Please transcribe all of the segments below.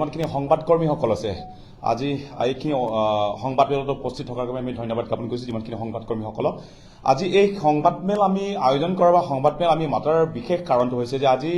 যিমানখিনি সংবাদকৰ্মীসকল আছে, আজি এইখিনি সংবাদমেলত উপস্থিত থকাৰ বাবে আমি ধন্যবাদ জ্ঞাপন কৰিছোঁ যিমানখিনি সংবাদকৰ্মীসকলক। আজি এই সংবাদমেল আমি আয়োজন কৰা বা সংবাদমেল আমি মাতাৰ বিশেষ কাৰণটো হৈছে যে আজি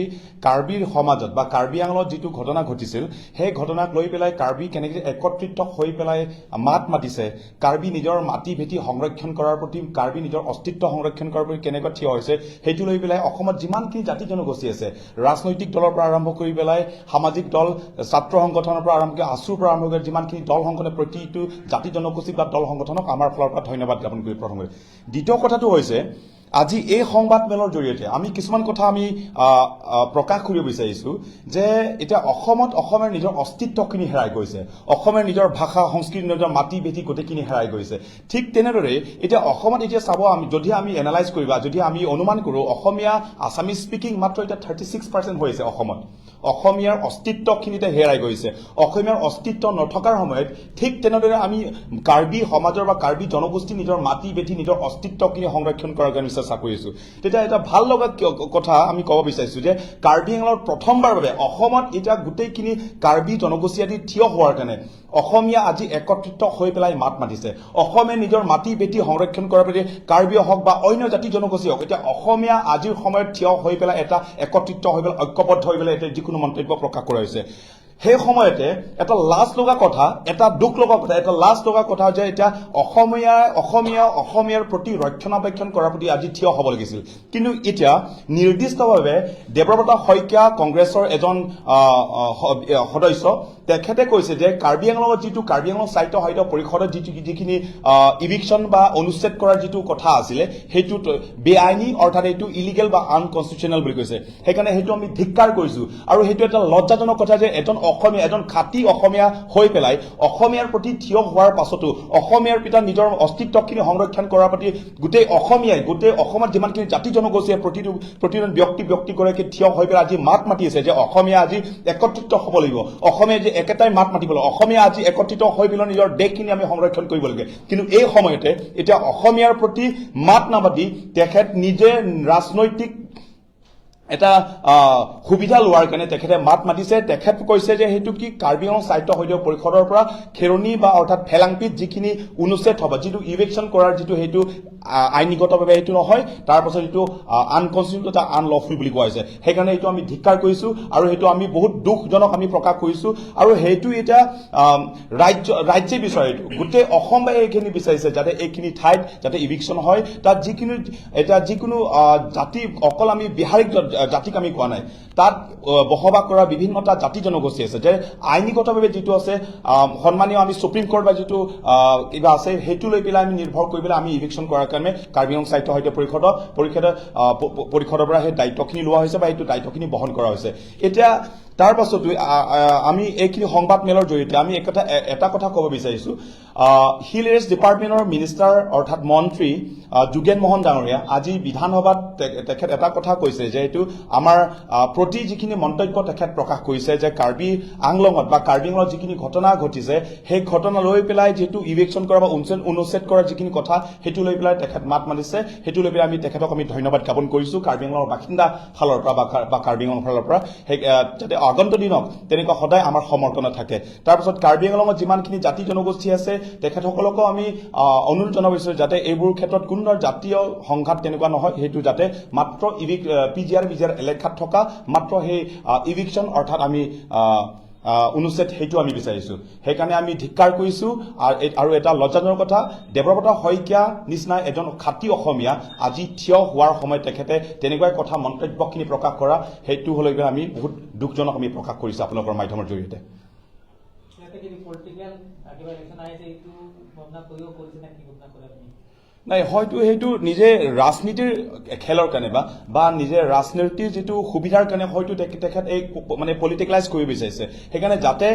কাৰ্বিৰ সমাজত বা কাৰ্বি আংলঙত যিটো ঘটনা ঘটিছিল, সেই ঘটনাক লৈ পেলাই কাৰ্বি কেনেকৈ একত্ৰিত হৈ পেলাই মাত মাতিছে, কাৰ্বি নিজৰ মাটি ভেটি সংৰক্ষণ কৰাৰ প্ৰতি, কাৰ্বি নিজৰ অস্তিত্ব সংৰক্ষণ কৰাৰ প্ৰতি কেনেকৈ থিয় হৈছে, সেইটো লৈ পেলাই অসমত যিমানখিনি জাতি জনগোষ্ঠী আছে, ৰাজনৈতিক দলৰ পৰা আৰম্ভ কৰি পেলাই সামাজিক দল, ছাত্ৰ সংগঠনৰ পৰা আৰম্ভ কৰি আছুৰ পৰা আৰম্ভ কৰি যিমানখিনি দল সংগঠনে, প্ৰতিটো জাতি জনগোষ্ঠী বা দল সংগঠনক আমাৰ ফালৰ পৰা ধন্যবাদ জ্ঞাপন কৰি প্ৰথমে। দ্বিতীয় কথাটো হৈছে, আজি এই সংবাদমেলৰ জৰিয়তে আমি কিছুমান কথা আমি আহ, আহ, প্ৰকাশ কৰিব বিচাৰিছোঁ যে এতিয়া অসমত অসমৰ নিজৰ অস্তিত্বখিনি হেৰাই গৈছে, অসমৰ নিজৰ ভাষা, সংস্কৃতি, নিজৰ মাটি ভেটি গোটেইখিনি হেৰাই গৈছে। ঠিক তেনেদৰে এতিয়া অসমত এতিয়া চাব, আমি যদি আমি এনালাইজ কৰিবা, যদি আমি অনুমান কৰোঁ, অসমীয়া, আছামিজ স্পিকিং মাত্ৰ এতিয়া 36% হৈছে অসমত। অসমীয়াৰ অস্তিত্বখিনিতে হেৰাই গৈছে। অসমীয়াৰ অস্তিত্ব নথকাৰ সময়ত ঠিক তেনেদৰে আমি কাৰ্বি সমাজৰ বা কাৰ্বি জনগোষ্ঠী নিজৰ মাটি ভেটি, নিজৰ অস্তিত্বখিনি সংৰক্ষণ কৰাৰ কাৰণে চেষ্টা কৰি আছোঁ। তেতিয়া এটা ভাল লগা কথা আমি ক'ব বিচাৰিছোঁ যে কাৰ্বি আংলঙত প্ৰথমবাৰ বাবে অসমত এতিয়া গোটেইখিনি কাৰ্বি জনগোষ্ঠী আদি থিয় হোৱাৰ কাৰণে অসমীয়া আজি একত্ৰিত হৈ পেলাই মাত মাতিছে। অসমে নিজৰ মাটি ভেটি সংৰক্ষণ কৰাৰ প্ৰতি, কাৰ্বি হওক বা অন্য জাতি জনগোষ্ঠী হওক, এতিয়া অসমীয়া আজিৰ সময়ত থিয় হৈ পেলাই এটা একত্ৰিত হৈ পেলাই, ঐক্যবদ্ধ হৈ পেলাই এতিয়া যিকোনো মন্তব্য প্ৰকাশ কৰা হৈছে। সেই সময়তে এটা লাজ লগা কথা, এটা দুখ লগা কথা, এটা লাজ লগা কথা যে এতিয়া অসমীয়া অসমীয়াৰ প্ৰতি ৰক্ষণাবেক্ষণ কৰাৰ প্ৰতি আজি থিয় হ'ব লাগিছিল। কিন্তু এতিয়া নিৰ্দিষ্টভাৱে দেৱব্ৰত শইকীয়া, কংগ্ৰেছৰ এজন সদস্য, তেখেতে কৈছে যে কাৰ্বি আংলঙত যিটো কাৰ্বি আংলং সাহিত্য সাহিত্য পৰিষদত যিখিনি ইভিকশ্যন বা অনুচ্ছেদ কৰাৰ যিটো কথা আছিলে, সেইটো বেআইনী, অৰ্থাৎ এইটো ইলিগেল বা আনকনষ্টিটিউচনেল বুলি কৈছে। সেইকাৰণে সেইটো আমি ধিক্কাৰ কৰিছো আৰু সেইটো এটা লজ্জাজনক কথা যে এজন অসমীয়া, এজন খাঁটি অসমীয়া হৈ পেলাই অসমীয়াৰ প্ৰতি থিয় হোৱাৰ পাছতো, অসমীয়াৰ পিতা নিজৰ অস্তিত্বখিনি সংৰক্ষণ কৰাৰ প্ৰতি গোটেই অসমীয়াই, গোটেই অসমত যিমানখিনি জাতি জনগোষ্ঠীয়ে, প্ৰতিজন ব্যক্তিগৰাকী থিয় হৈ পেলাই আজি মাত মাতি আছে যে অসমীয়া আজি একত্ৰিত হ'ব লাগিব, অসমীয়া যে একেটাই মাত মাতিব লাগিব, অসমীয়া আজি একত্ৰিত হৈ পেলাই নিজৰ দেশখিনি আমি সংৰক্ষণ কৰিব লাগে। কিন্তু এই সময়তে এতিয়া অসমীয়াৰ প্ৰতি মাত নামাতি তেখেত নিজে ৰাজনৈতিক এটা সুবিধা লোৱাৰ কাৰণে তেখেতে মাত মাতিছে। তেখেত কৈছে যে সেইটো কি কাৰ্বি আংলং সাহিত্য সাহিত্য পৰিষদৰ পৰা খেৰণি বা অৰ্থাৎ ফেলাংপিত যিখিনি অনুচ্ছেদ হ'ব, যিটো ইভিকশ্যন কৰাৰ যিটো, সেইটো আইনীগতভাৱে সেইটো নহয়। তাৰপাছত এইটো আনকনষ্টিটিউট এটা আনলফুল বুলি কোৱা হৈছে। সেইকাৰণে এইটো আমি ধিক্কাৰ কৰিছোঁ আৰু সেইটো আমি বহুত দুখজনক আমি প্ৰকাশ কৰিছোঁ। আৰু সেইটো এতিয়া ৰাজ্যে বিচাৰে, এইটো গোটেই অসমবাসী এইখিনি বিচাৰিছে যাতে এইখিনি ঠাইত যাতে ইভিকশ্যন হয়। তাত যিখিনি এতিয়া যিকোনো জাতি, অকল আমি বিহাৰিক জাতিক আমি কোৱা নাই, তাত বসবাস কৰা বিভিন্ন তাত জাতি জনগোষ্ঠী আছে যে আইনীগতভাৱে যিটো আছে, সন্মানীয় আমি সুপ্ৰিম কোৰ্ট বা যিটো কিবা আছে, সেইটো লৈ পেলাই আমি নিৰ্ভৰ কৰি পেলাই আমি ইভিকশ্যন কৰাৰ কাৰণে কাৰ্বি আংলং সাহিত্য সাহিত্য পৰিষদৰ পৰা সেই দায়িত্বখিনি লোৱা হৈছে বা সেইটো দায়িত্বখিনি বহন কৰা হৈছে। এতিয়া তাৰ পাছতো আমি এইখিনি সংবাদ মেলৰ জৰিয়তে আমি এটা কথা ক'ব বিচাৰিছো। হিল এৰিয়াছ ডিপাৰ্টমেণ্টৰ মিনিষ্টাৰ অৰ্থাৎ মন্ত্ৰী যোগেন মোহন ডাঙৰীয়া আজি বিধানসভাত তেখেত এটা কথা কৈছে যে এইটো আমাৰ প্ৰতি যিখিনি মন্তব্য তেখেত প্ৰকাশ কৰিছে যে কাৰ্বি আংলঙত বা কাৰ্বি আংলঙত যিখিনি ঘটনা ঘটিছে, সেই ঘটনা লৈ পেলাই যিটো ইভিকশ্যন কৰা বা অনুচ্ছেদ কৰাৰ যিখিনি কথা, সেইটো লৈ পেলাই তেখেত মাত মাতিছে। সেইটো লৈ পেলাই আমি তেখেতক আমি ধন্যবাদ জ্ঞাপন কৰিছো কাৰ্বি আংলঙৰ বাসিন্দা ফালৰ পৰা বা কাৰ্বি আংলঙৰ ফালৰ পৰা, সেই যাতে আগন্তুক দিনত তেনেকুৱা সদায় আমাৰ সমৰ্থনত থাকে। তাৰপাছত কাৰ্বি আংলঙত যিমানখিনি জাতি জনগোষ্ঠী আছে, তেখেতসকলকো আমি অনুৰোধ জনাব বিচাৰিছোঁ যাতে এইবোৰ ক্ষেত্ৰত কোনো ধৰণৰ জাতীয় সংঘাত তেনেকুৱা নহয়। সেইটো যাতে মাত্ৰ P G R, B G R এলেকাত থকা মাত্ৰ সেই ইভিকশ্যন অৰ্থাৎ আমি আহ, আহ, অনুচ্ছেদ, সেইটো আমি বিচাৰিছোঁ। সেইকাৰণে আমি ধিক্কাৰ কৰিছোঁ। আৰু এটা লজ্জাজনক কথা, দেৱব্ৰত শইকীয়া নিচিনা এজন খাঁটি অসমীয়া আজি থিয় হোৱাৰ সময়ত তেখেতে তেনেকুৱাই কথা মন্তব্যখিনি প্ৰকাশ কৰা, সেইটো হ'লে আমি বহুত দুখজনক আমি প্ৰকাশ কৰিছোঁ আপোনালোকৰ মাধ্যমৰ জৰিয়তে। ইয়াতে কি পলিটিকেল কিবা ইলেকশ্যন আহিছে, এইটো ভাৱনা কৰিও কৰিছে নে কি ভাৱনা কৰে আপুনি? নাই, হয়তো সেইটো নিজে ৰাজনীতিৰ খেলৰ কাৰণে বা নিজে ৰাজনীতিৰ যিটো সুবিধাৰ কাৰণে হয়তো তেখেত এই মানে পলিটিকেলাইজ কৰিব বিচাৰিছে। সেইকাৰণে যাতে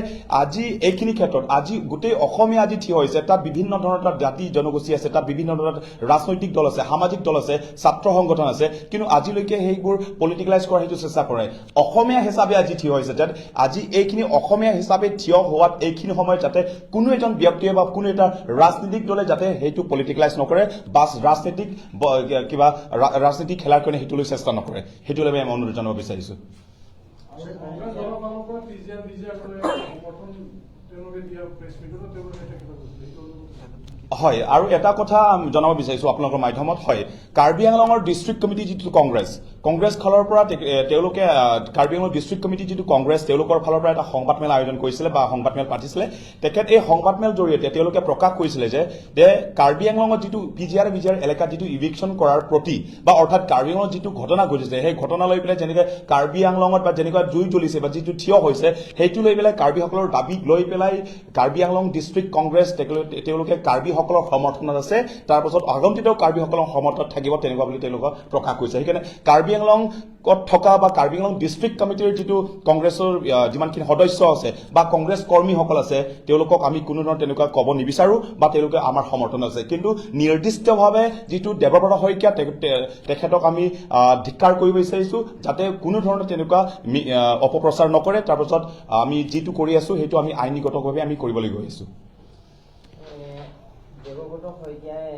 আজি এইখিনি ক্ষেত্ৰত আজি গোটেই অসমীয়া আজি থিয় হৈছে। তাত বিভিন্ন ধৰণৰ তাত জাতি জনগোষ্ঠী আছে, তাত বিভিন্ন ধৰণৰ ৰাজনৈতিক দল আছে, সামাজিক দল আছে, ছাত্ৰ সংগঠন আছে, কিন্তু আজিলৈকে সেইবোৰ পলিটিকেলাইজ কৰাৰ সেইটো চেষ্টা কৰে। অসমীয়া হিচাপে আজি থিয় হৈছে, যাতে আজি এইখিনি অসমীয়া হিচাপে থিয় হোৱাত এইখিনি সময়ত যাতে কোনো এজন ব্যক্তিয়ে বা কোনো এটা ৰাজনীতিক দলে যাতে সেইটো পলিটিকেলাইজ নকৰে বা ৰাজনীতিক কিবা ৰাজনীতিক খেলাৰ কাৰণে সেইটো লৈ চেষ্টা নকৰে, সেইটো লৈ আমি অনুৰোধ জনাব বিচাৰিছোঁ। কংগ্ৰেছ দলৰ ফালৰ পৰা পিজিআৰ বিজিআৰ সমৰ্থন তেওঁলোকে দিয়া প্ৰেছ মিটতো তেওঁলোকে তেখেতক কৈছিলে, সেইটো হয়। আৰু এটা কথা জনাব বিচাৰিছো আপোনালোকৰ মাধ্যমত। হয়, কাৰ্বি আংলঙৰ ডিষ্ট্ৰিক্ট কমিটি যিটো কংগ্ৰেছ, কংগ্ৰেছ ফালৰ পৰা তেওঁলোকে কাৰ্বি আংলং ডিষ্ট্ৰিক্ট কমিটি যিটো কংগ্ৰেছ, তেওঁলোকৰ ফালৰ পৰা এটা সংবাদমেল আয়োজন কৰিছিলে বা সংবাদমেল পাতিছিলে। তেখেত এই সংবাদমেল জৰিয়তে তেওঁলোকে প্ৰকাশ কৰিছিলে যে কাৰ্বি আংলঙত যিটো পিজিআৰ বিজিআৰ এলেকাত যিটো ইভিকশ্যন কৰাৰ প্ৰতি বা অৰ্থাৎ কাৰ্বি আংলঙত যিটো ঘটনা ঘটিছে, সেই ঘটনা লৈ পেলাই যেনেকৈ কাৰ্বি আংলঙত বা যেনেকুৱা জুই জ্বলিছে বা যিটো থিয় হৈছে, সেইটো লৈ পেলাই কাৰ্বিসকলৰ দাবীক লৈ পেলাই কাৰ্বি আংলং ডিষ্ট্ৰিক্ট কংগ্ৰেছ তেওঁলোকে কাৰ্বিসকলৰ সমৰ্থনত আছে, তাৰপাছত আগন্তুক কাৰ্বিসকলৰ সমৰ্থনত থাকিব, তেনেকুৱা বুলি তেওঁলোকে প্ৰকাশ কৰিছে। সেইকাৰণে কাৰ্বি আংলঙত থকা বা কাৰ্বি আংলং ডিষ্ট্ৰিক্ট কমিটিৰ যিটো কংগ্ৰেছৰ যিমানখিনি সদস্য আছে বা কংগ্ৰেছ কৰ্মীসকল আছে, তেওঁলোকক আমি কোনো ধৰণৰ তেনেকুৱা ক'ব নিবিচাৰোঁ বা তেওঁলোকে আমাৰ সমৰ্থন আছে। কিন্তু নিৰ্দিষ্টভাৱে যিটো দেৱব্ৰত শইকীয়া, তেখেতক আমি ধিক্কাৰ কৰিব বিচাৰিছোঁ, যাতে কোনো ধৰণৰ তেনেকুৱা অপপ্ৰচাৰ নকৰে। তাৰপাছত আমি যিটো কৰি আছোঁ, সেইটো আমি আইনীগতভাৱে আমি কৰিবলৈ গৈ আছোঁ। দেৱব্ৰত শইকীয়াই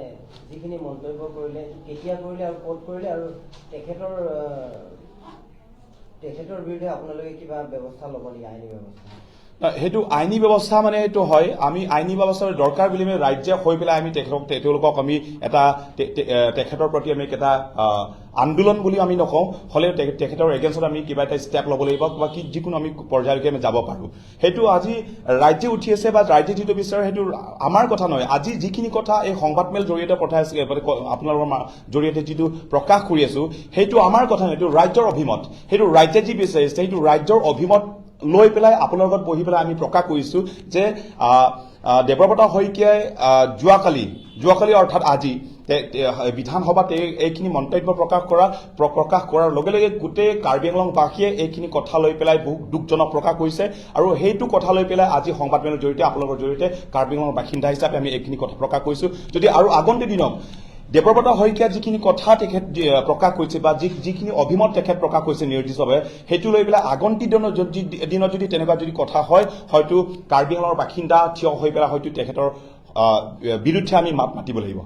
যিখিনি মন্তব্য কৰিলে, কেতিয়া কৰিলে আৰু ক'ত কৰিলে আৰু তেখেতৰ বিৰুদ্ধে আপোনালোকে কিবা ব্যৱস্থা ল'ব নেকি, আইনী ব্যৱস্থা? নাই, সেইটো আইনী ব্যৱস্থা মানে সেইটো হয়, আমি আইনী ব্যৱস্থাৰ দৰকাৰ বুলি আমি ৰাজ্যে হৈ পেলাই আমি তেখেতক তেওঁলোকক আমি এটা তেখেতৰ প্ৰতি আমি এটা আন্দোলন বুলি আমি নকওঁ, হ'লেও তেখেতৰ এগেইনষ্টত আমি কিবা এটা ষ্টেপ ল'ব লাগিব বা কি যিকোনো আমি পৰ্যায়লৈকে আমি যাব পাৰোঁ। সেইটো আজি ৰাজ্যে উঠি আছে বা ৰাজ্যে যিটো বিচাৰে, সেইটো আমাৰ কথা নহয়। আজি যিখিনি কথা এই সংবাদমেল জৰিয়তে পঠাই আছে, মানে আপোনালোকৰ জৰিয়তে যিটো প্ৰকাশ কৰি আছোঁ, সেইটো আমাৰ কথা নহয়, সেইটো ৰাজ্যৰ অভিমত। সেইটো ৰাজ্যে যি বিচাৰিছে, সেইটো ৰাজ্যৰ অভিমত লৈ পেলাই আপোনাৰ লগত বহি পেলাই আমি প্ৰকাশ কৰিছোঁ যে দেৱব্ৰত শইকীয়াই যোৱাকালি অৰ্থাৎ আজি বিধানসভাত এইখিনি মন্তব্য প্ৰকাশ কৰাৰ লগে লগে গোটেই কাৰ্বি আংলংবাসীয়ে এইখিনি কথা লৈ পেলাই বহুত দুখজনক প্ৰকাশ কৰিছে। আৰু সেইটো কথা লৈ পেলাই আজি সংবাদমেলৰ জৰিয়তে, আপোনালোকৰ জৰিয়তে কাৰ্বি আংলঙৰ বাসিন্দা হিচাপে আমি এইখিনি কথা প্ৰকাশ কৰিছোঁ। যদি আৰু আগন্তুক দিনত দেৱব্ৰত শইকীয়া যিখিনি কথা তেখেত প্ৰকাশ কৰিছে বা যিখিনি অভিমত তেখেত প্ৰকাশ কৰিছে নিৰ্দিষ্টভাৱে, সেইটো লৈ পেলাই আগন্তুক দিনত যদি তেনেকুৱা যদি কথা হয়, হয়তো কাৰ্বি আংলঙৰ বাসিন্দা থিয় হৈ পেলাই হয়তো তেখেতৰ বিৰুদ্ধে আমি মাত মাতিব লাগিব।